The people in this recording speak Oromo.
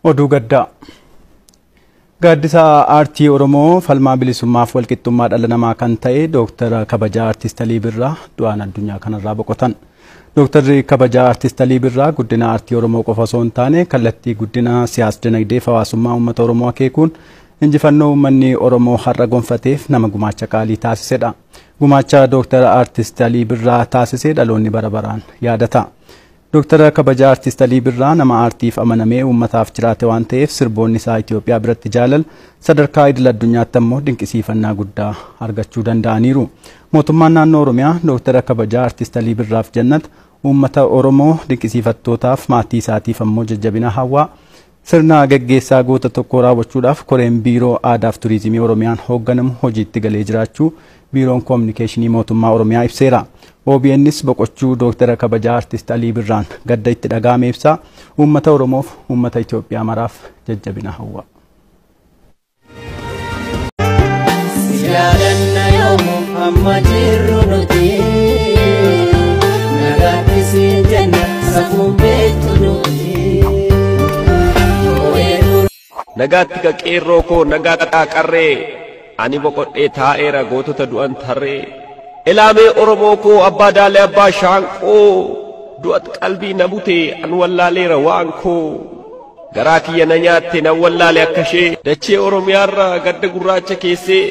Oduu gaddaa. Gaaddisa aartii Oromoo falmaa bilisummaaf walqixxummaa dhala namaa kan ta'e Dooktara kabajaa Aartist Alii Birraa du'aan addunyaa kanarraa boqotan. Dooktarri kabajaa Aartist Alii Birraa guddina aartii Oromoo qofa osoo hin taane kallattii guddina siyaas dinagdee fi hawaasummaa uummata Oromoo akeekuun injifannoo uummanni Oromoo har'a gonfateef nama gumaacha qaalii taasisedha. Gumaacha Dooktara Aartist Alii Birraa taasise dhaloonni bara baraan yaadata. Dooktara kabajaa Aartist Alii Birraa nama aartiif amanamee uummataaf jiraate waan ta'eef sirboonni isaa Itoophiyaa biratti jaalala sadarkaa idil addunyaatti ammoo dinqisiifannaa guddaa argachuu danda'aniiru. Mootummaan naannoo Oromiyaa Dooktara kabajaa Aartist Alii Birraaf jannata uummata Oromoo dinqisiifattootaaf maatii isaatiif ammoo jajjabina hawwaa. Sirna gaggeessaa goota tokko raawwachuudhaaf koreen biiroo aadaaf turizimii Oromiyaan hoogganamu hojiitti galee jiraachuu biiroon koominikeeshinii mootummaa Oromiyaa ibseera. OBNs boqochuu Dooktara kabajaa Aartist Alii Birraan gadda itti dhaga'ame ibsaa uummata Oromoof uummata Itoophiyaa maraaf jajjabina hawwa. Yaadanna yoomuu amma jirru nuti nagaatti siin jenna safuun beektu nuti. Nagaatti ka qeerroo koo nagaa qaxaa qarree ani boqodhee taa'eera gootota du'an tarree ilaamee Oromoo koo abbaa daalee abbaa shaanqoo du'at qalbii na bute an wallaaleera waan koo garaa kiyya na nyaatte nan wallaale akka ishee dachee Oromiyaarra gadda gurraacha keessee